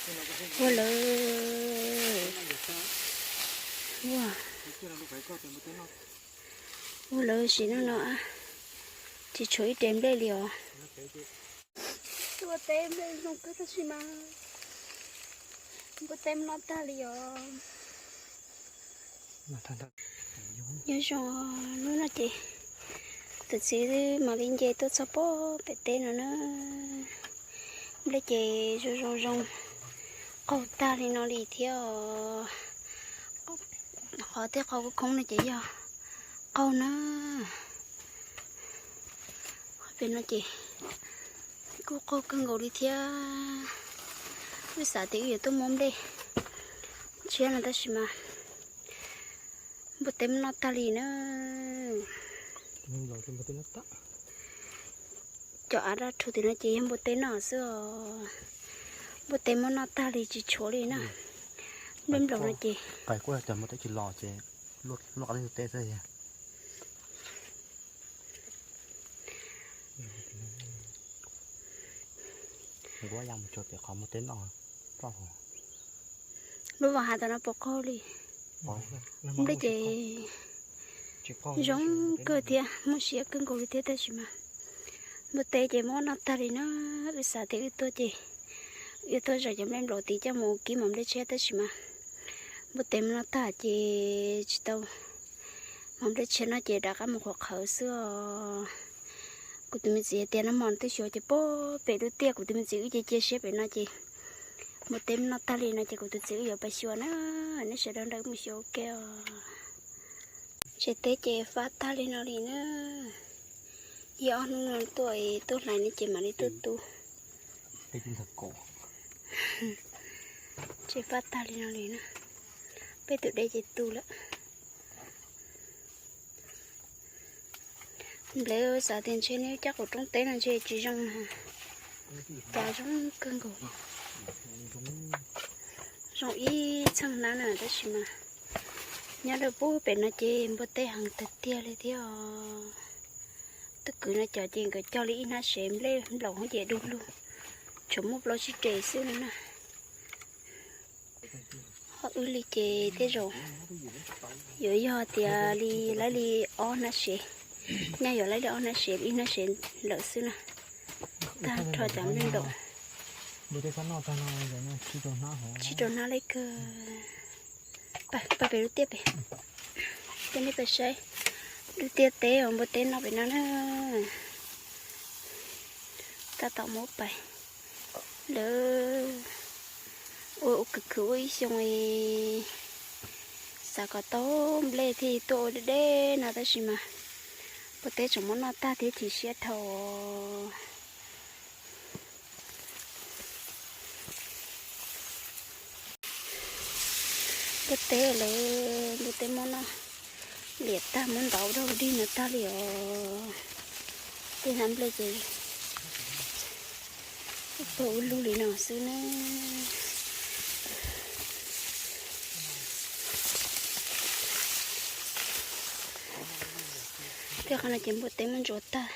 Ua lawm, ua, ua lawm sim neej no, tsis tshuav ib re nplej li os. Ua teb nplej zoo kawg tab sis mas npua teb muab noj tag li os. Nyob zoo, hnub no ces tus txiv mam li nce tuaj txog pem teb no na. Nplej ces zoo zoo zoo, qaug tag li no li thiab os. Qhov tej qhov khoob khoob no ces yog qaug na. Pem no ces kuj qaug kawg nkaus li thiab. Wb xav tias wb yuav tuaj muab nplej tshiab no tab sis mas npua teb muab noj tag li na. Cov av daj rhuv tim no ces yog npua teb noj xwb os. Npua teb muab noj tag li tsis tshuav li na. Nplej nplaum no ces pais kuj cov npua teb tsis los ces luaj qab teb xwb. Nkuaj ya mus tsuag pem qhov muaj teb noj. Lub vas hav tom no puas qaug li? Nplej ces zoo kawg thiab muaj siab kawg nkaus li thiab tab sis mas npua teb ces muab noj tag li na. Wb xav tias wb tuaj ces wb tuaj zaum cov nplej nplaum tid coj mus kib mov nplej tshiab tab sis mas npua teb muab noj tag ces tsis tau mov nplej tshiab no ces rov qab mus qhuav qhawv xwb os. Kuv tus me txiv tias nag hmo twb xyuas ces pem lub tiaj, kuv tus me txiv wb ces cia siab pem no ces npua teb muab noj tag li no ces kuv tus txiv wb yuav pais xyuas na. Nej sawv daws nrog wb mus xyuas ua ke os. Tsev teb ces fab tag li no li na. Yog ob hnub no tuaj, tuaj hlais no ces mam li tuaj tu. Tsev fab tag li no li na. Peb tus dej ces tu lawm. Nplej xav tias ntshe neb cov qub roob teb no ntshe tsis zoo na. Cas zoo kawg nkaus, zoo ib txheej hnab na tab sis mas nyob rau pub pem no ces npua teb heev tiag tiag li thiab os. Twb kwv no cov ces nkawd cog li ib hnab sev, nplej nplaum hov ces du lug, tsuas muaj plaub tsib re xwb no na. Ho wb li ces tej zaum yuav yog tias li laib li ob hnab sev, nyaj yuav laib li ob hnab sev ib hnab sev lawm xwb na. Tag nrho cov nplej nplaum tsib rau hnab lej kawg. Pab pem lub tiaj pem, tej nej pais saib lub tiaj teb uas npua teb noj pem no na. Tab tom muab pais lawm. Ua ua khwv khwv ua ib xyoo, xav kom tau nplej thiaj tuaj ua deb deb no tab sis mas npua teb tseem muab noj tag thiab chim siab dhau. Npua teb lawm, npua teb muab noj liam tag, muab ntov ua dog dig no tag li os. Tej hnab nplej ces pag ua lug li no xwb na. Tej qhov no ces npua teb muab ntsuas tag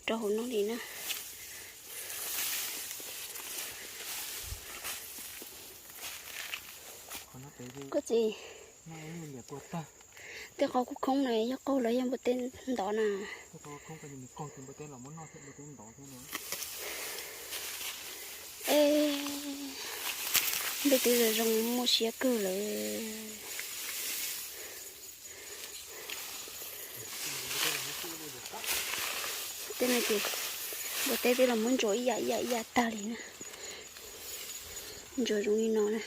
rau hauv no li na. Koj txiv, tej qhov khoob khoob na yog qaug los yog npua teb ntov na? Es nplej twb zoo zoo muaj siab kawg lawm. Tej no ces npua teb twb los muab ntsuas ib yam ib yam ib yam tag li na. Ntsuas zoo li no na.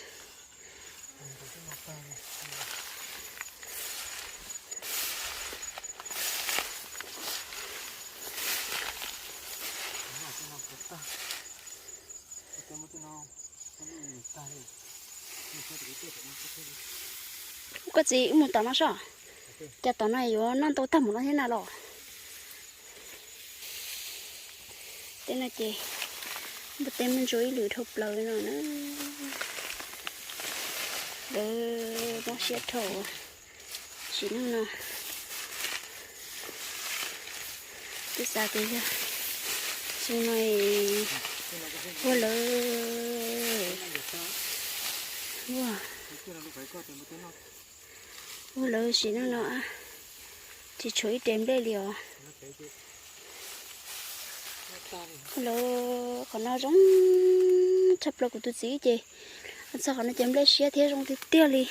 Koj txiv, wb mus tom no sob. Cas tom no yuav noj ntau tag mus no thiab na los? Tej no ces npua teb muab ntsuas ib lwm dhau plaws no na. Lawv mob siab dhau sim neej no. Twb xav tias yog xyoo no ua lawm. Ua lawv sim no no, tsis tshuav ib rev nplej li os. Lawv qhov no zoo tshaj plaws kuv tus txiv ces, txog qhov no ces nplej siab thiab zoo tiag tiag li.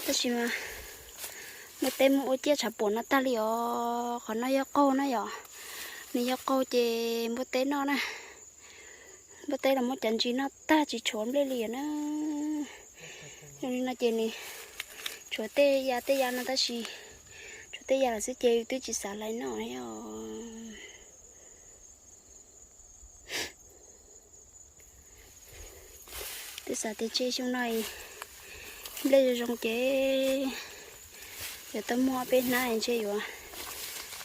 Tab sis mas npua teb muab ua ciaj tshav puam no tag li os. Qhov no yog qaug na yom, nws yog qaug ces npua teb noj na. Npua teb los muab cov ntsis noj tag tsis tshuav nplej li na. Zoo li no ces nws tshuav tej ya tej ya no tab sis tshuav tej ya lawm xwb ces twb tsis xav hlais noj os. Twb xav tias ntshe xyoo no nplej zoo zoo ces yuav tau muaj peb hnab ntshe yuav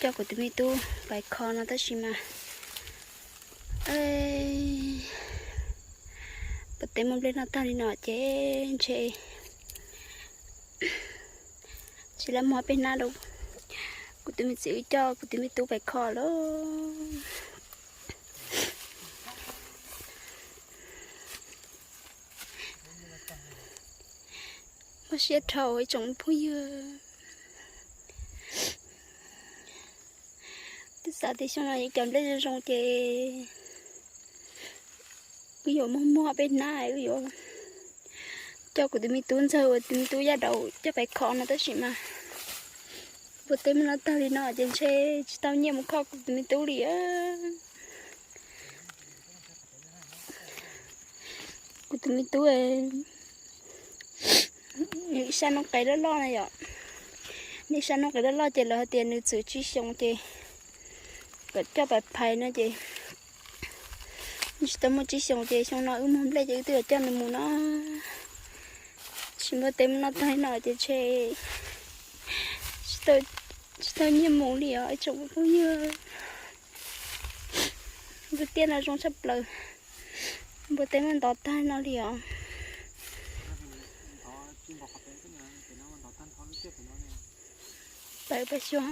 coj kuv tus me tub pais kho no tab sis mas npua teb muab nplej noj tag li no ces ntshe tsis lam muaj peb hnab rau kuv tus me txiv wb coj kuv tus me tub pais kho lawm. Mob siab dhau ib tsoom phooj ywg. Twb xav tias xyoo no cov nplej zoo zoo ces wb yuav muaj muaj peb hnab wb yuav coj kuv tus me tub ntxawg uas tus me tub yaj daus coj pais kho no tab sis mas npua teb muab noj tag li no ces ntshe tsis tau nyiaj mus kho kuv tus me tub li. Kuv tus me tub nws ib sab noob qes loj loj na yom. Nws ib sab noob qes loj loj ces lawv hais tias nws txwm tsib xyoos ces kom coj pais phais no ces nws tsis tau muaj tsib xyoos ces xyoo no wb muaj nplej ces wb twb yuav coj nws mus no. Tab sis npua teb muab noj tag li no ces ntshe tsis tau nyiaj mus li os ib tsoom phooj ywg. Npua tiaj no zoo tshaj plaws. Npua teb muab ntov tag no li os. Peb peb xyoo.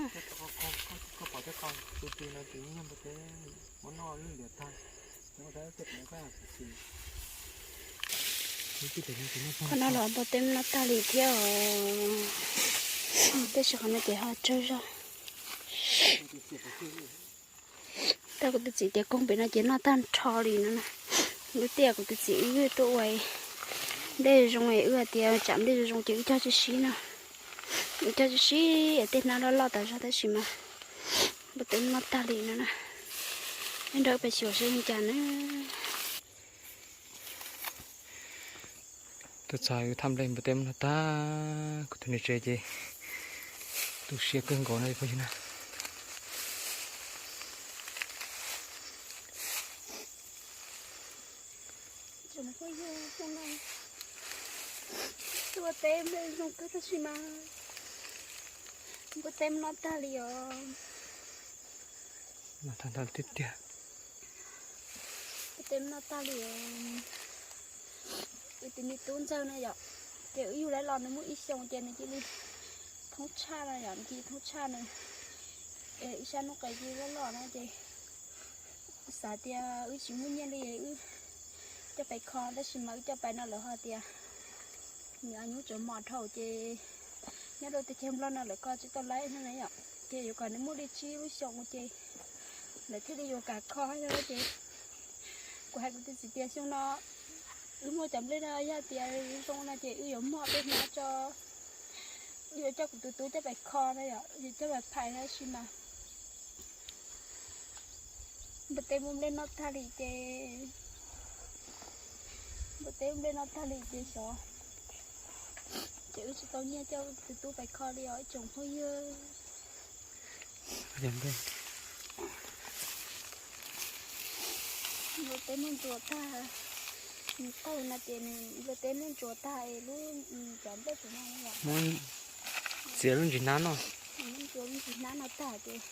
Qhov no los npua teb muab noj tag li thiab os. Tab sis qhov no ces ho tsawg zog. Tau kuv tus txiv tias koog pem no ces noj tag nrho li no na. Lub tiaj kuv tus txiv wb tuaj ua nplej zoo zoo es wb hais tias tsam nplej zoo zoo ces wb cog tsis sib no. Wb cog tsis sib es tej hnab loj loj tas zog tab sis mas npua teb muab noj tag li no na. Nyob nrog wb pais xyuas seb zoo cas na. Tuaj txog wb thaj nplej npua teb muab noj tag, kuv tus niam tsev ces tu siab kawg nkaus no phooj ywg na. Tsoom phooj ywg, xyoo no tuaj teb nplej zoo kawg tab sis mas npua teb muab noj tag li os. Noj tag tiag tiag. Npua teb muab noj tag li os. Wb tus me tub ntxawg na yom, ces wb yug lawv los nws muaj ib xyoos ces nws cia li thoob tshaj no yom, nws cia li thoob tshaj nws ib sab noob qes cia li loj loj no ces xav tias wb tsis muaj nyiaj li wb coj pais kho tab sis mas wb coj pais no lawv ho tias nws nyuj tseem mos dhau ces nyob rau teb chaws Nplog no lawv kho tsis tau laib no na yom, ces yuav kom nws muaj li tsib lub xyoos ces lawv thiaj li yuav kam kho no ces kuv hais kuv tus txiv tias xyoo no wb muaj cov nplej no yog tias zoo no ces wb yuav muab peb hnab tso, wb yuav coj kuv tus tub coj pais kho no yom, yuav coj pais phais no tab sis mas npua teb muab nplej noj tag li ces npua teb muab nplej noj tag li ces xyov, ces wb tsis tau nyiaj coj tus tub pais kho li os ib tsoom phooj ywg. Npua teb muab ntsuas tag, nws qaug no ces nws npua teb muab ntsuas tag es lub cov nplej tsuas no muab txiav lub ntsis hnab no, muab ntsuas lub ntsis hnab no tag ces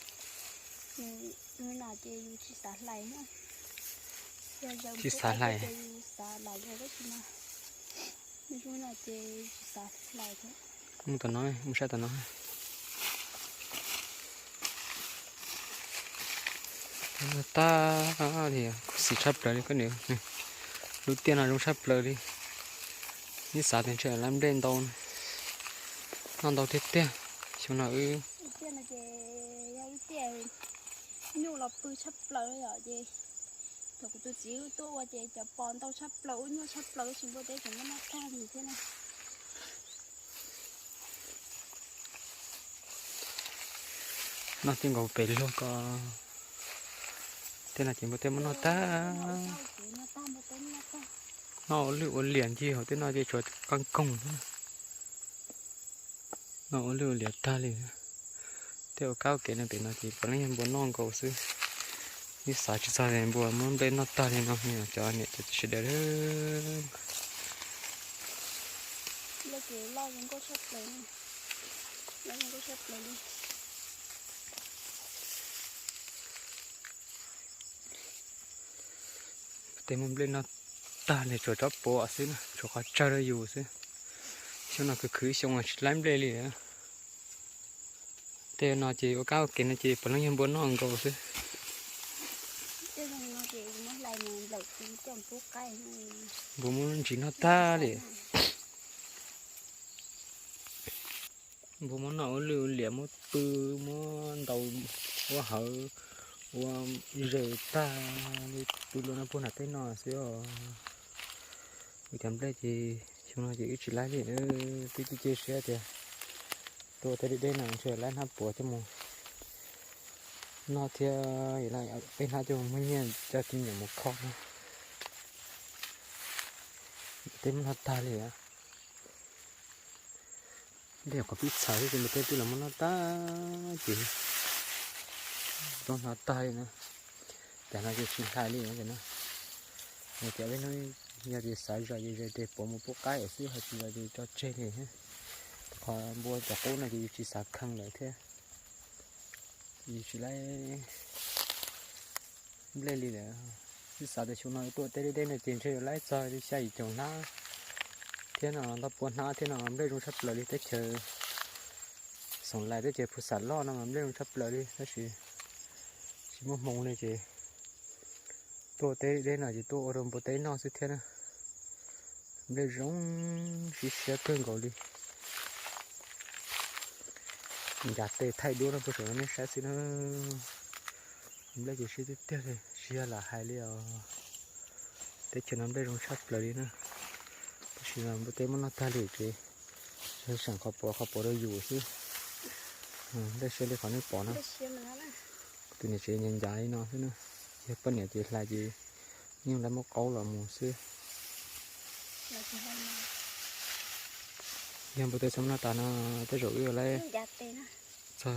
nws no ces yus tsis xav hlais na. Yog zaws tsis xav hlais ces yus xav lam zaws tab sis mas nws no ces tsis xav hlais thiab. Mus tom no, mus saib tom no. Tag li, khuv xim tshaj plaws li koj niam. Lub tiaj no zoo tshab plaws li. Ib xav tias ntshe lawv nplej ntau, noj ntau tiag tiag. Xyoo no wb, yog wb tiaj nyuj los pw tshaj plaws yom, ces thaum kuv tus txiv wb tuaj ua ces cov pos ntau tshaj plaws, wb nyuaj tshaj plaws, tab sis npua teb tseem muab noj tag li thiab na. Noj tij nkaus pem luag ko. Tej no ces npua teb muab noj tag. Noj ua lwj ua liam ncig hauv tej no ces tshuav qee koog. Noj ua lwj ua liam tag li. Tej ua kab ua kev no pem no ces puav leej yog npua noj nkaus xwb. Ib xav tsis txog tias npua muab nplej noj tag li no, cov niam cov txiv sawv daws. Tej muab nplej noj tag li, tshuav tsob puav xwb na, tshuav qhov tsawg rau yus xwb. Xyoo no khwv khwv xyoo tsis laib nplej li. Tej no ces ua kab ua kev no ces puav leej yog npua noj nkaus xwb. Npua muab ntsis noj tag li. Npua muab noj ua lwj ua liam, muab pw, muab ntaus ua hawv, ua zes tag li, pw lua no puag nram tej no xwb os. Ua cov nplej ces xyoo no ces wb tsis laib li, twb cia siab tias tuaj tej deb deb no ntshe laib hnab puav coj mus noj thiab, peb hnab coj mus muag nyiaj coj tib nyuam mus kho na. Tej muab noj tag li. Tej qhov pib txhawv xwb ces npua teb twb los muab noj tag ces roob hnab tag li na. Cas no ces tsis hlais li no. Yog tias peb hnub yog tias xav zom ces zom tes puav mus pub qaib lawm xwb, ho tsis zom ces tso tseg li. Qhov npua cov qub no ces yus tsis xav kheej lawm thiab. Yus tsis laib nplej li lawm. Twb xav tias xyoo no tuaj teb deb deb no ces ntshe yuav laib txog li xya yim caum hnab thiab no, ntau pua hnab thiab no, nplej zoo tshaj plaws li. Teb chaws Xoom Lais, teb chaws Phu Xam Loj no mas nplej zoo tshaj plaws li, tab sis tsis muaj hmoo li ces tuaj teb deb no ces tuaj ua rau npua teb noj xwb thiab na. Nplej zoo siab siab kawg nkaus li. Ncav tes thaij duab no puag saum no nej saib xwb na. Nplej ces siab tiag tiag li, tsis yog lam hais li os. Teb chaws no nplej zoo tshaj plaws li na. Tab sis npua teb muab noj tag li ces seem qhov puav qhov puav rau yus xwb. Nplej siab li qhov nej pom no. Tus niam tsev ncav ncav li no xwb na. Yog poj niam ces hlais ces yeej lawv muab qaub los mus xwb. Yog npua teb txhob muab noj tas no, tej zaum wb yuav laib txog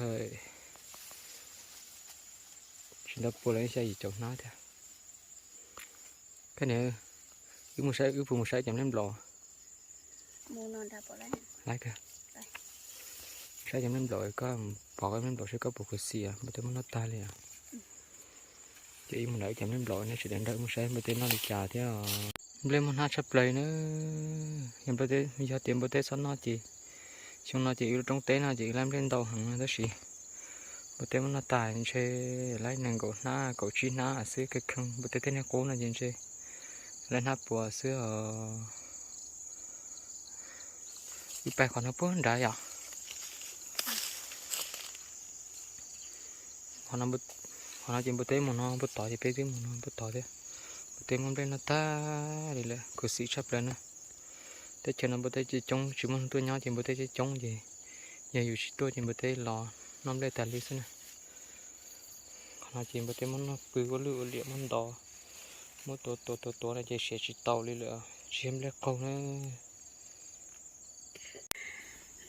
tsis ntau pua los xya yim caum hnab thiab. Koj niam, wb mus saib, wb puas mus saib cov nplej nplaum? Saib cov nplej nplaum, koj pom koj nplej nplaum seb koj puas khuv xim, npua teb muab noj tag li. Ces wb mus nrog wb cov nplej nplaum, nej sawv daws nrog wb mus saib npua teb noj li cas thiab. Nplej muaj hnab tshaj plaws na. Yog npua teb, yog tias npua teb txhob noj ces xyoo no ces wb lub roob teb no ces wb laib nplej ntau heev tab sis npua teb muab noj tas ntshe laib nees nkaum hnab kaum tsib hnab xwb, kheej kheej npua teb tej niag qub no ces ntshe laib hnab puav xwb os. Wb pais qhov no puag nrad yom. Qhov no ces npua teb mus no puag tod ces peb twb mus no puag tod thiab. Npua teb muab nplej noj tag li lawm, khuv xim tshaj plaws na. Teb chaws no npua teb coob coob, tsis muaj neeg tuaj nyob ces npua teb coob coob ces yog yus tsis tuaj ces npua teb los noj nplej tas li xwb na. Qhov no ces npua teb muab noj pw ua lwj ua liam muab ntos, muab tuav tuav tuav tuav no ces siav tsis tau li lawm, tsis yog nplej qaug na.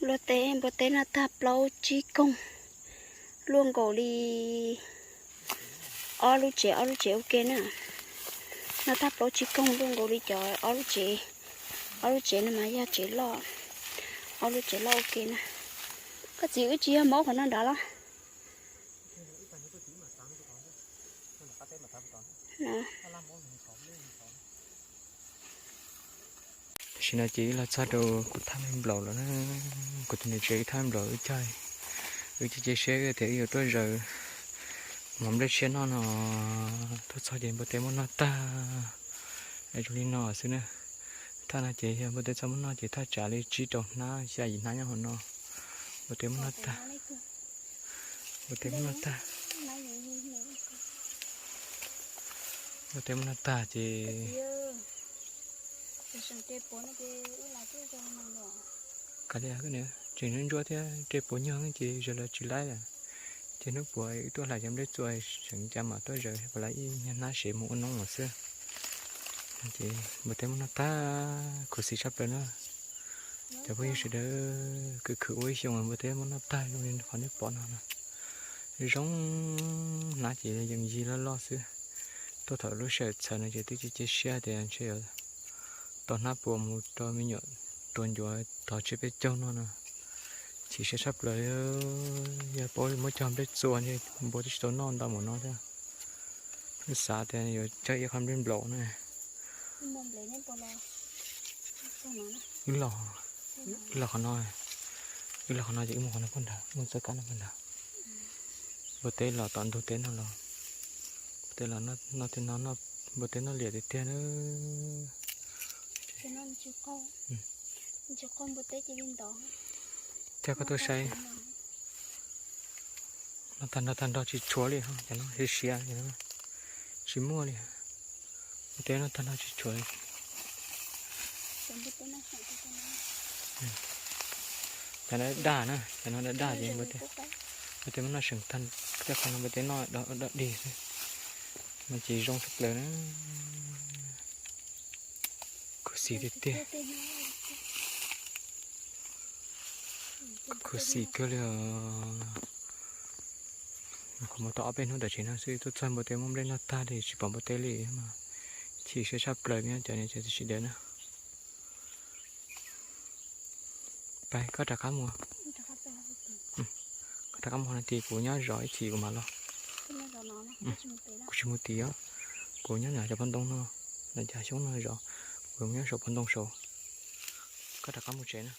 Npua teb, npua teb noj tag plaub tsib koog, luaj nkaus li ob lub tsev, ob lub tsev ua ke na. Noj tag plaub tsib koog luaj nkaus li cov ob lub tsev, ob lub tsev no mas yog tsev loj, ob lub tsev loj ua ke na. Koj txiv wb tsis yog maub qhov no nrad los? Tam sim no ces wb los txog rau kuv thaj nplej nplaum lawm na. Kuv tus niam tsev wb thaj nplej nplaum wb cog, wb cia cia siab wb tias wb yuav tuaj zaws mov nplej tshiab noj no, tuaj txog ces npua teb muab noj tag zoo li no xwb na. Thaj no ces yog npua teb txhob muab noj ces thaj tsam li tsib rau hnab xya yim hnab nyob hauv no. Npua teb muab noj tag. Npua teb muab noj tag. Npua teb muab noj tag ces kav liam, tseem ntsuab ntsuab thiab, rau puas nyuag ces zaws los tsis laib lawm. Ces hnub puas wb tuaj hlais cov nplej txua, tseem cas mam tuaj zaws puas laib ib nyuag hnab sev mus ua noob lawm xwb. Ces npua teb muab noj tag, khuv xim tshaj plaws na. Cov phooj ywg sawv daws, khwv khwv ua ib xyoos npua teb muab noj tag zoo li qhov nej pom no no. Zoo hnab ces yeej yig loj loj xwb. Tuaj thaum lub sij hawm txhawv no ces twb cia siab tias ntshe yuav tau hnab puas mus rau me nyuam tua ncuav tog tsiab peb caug no no. Chim siab tshaj plaws, yog paub muab cog nplej txua ntshe npua twb tsis tau noj ntau npaum no thiab. Wb xav tias yuav cog ib qho nplej nplaum na. Wb los, wb los qhov no, wb los qhov no ces wb mus qhov no pog nrad, mus txoj kab no pog nrad. Npua teb los tom ntug teb no los, npua teb los noj tej no, npua teb noj liam tiag tiag na. Cog koj tuaj saib. Noj tag nrho tag nrho tsis tshuav li, cov no siav siav, tsis muaj li. Npua teb noj tag nrho tsis tshuav li. Cov no daj na, cov no daj daj ces npua teb muab noj seem tag, tej qhov no npua teb noj dog dig xwb. No ces zoo tshaj plaws na. Khuv xim tiag tiag. Khuv xim kawg li os. Qhov mus tau ob peb hnub tam sim no xwb tuaj txog npua teb muab nplej noj tag li tsis pom npua teb li. Chim siab tshaj plaws nyob cov niam cov txiv sawv daws na. Pais koj rov qab mus, koj rov qab mus no ces kuv nyob zov ib chim kuv mam los. Kuv tsis mus tid os, kuv nyob nram cov pov ntoo no, nram cov xyoob no zov, kuv nyob saum pov ntoo saud. Koj rov qab mus tsev na.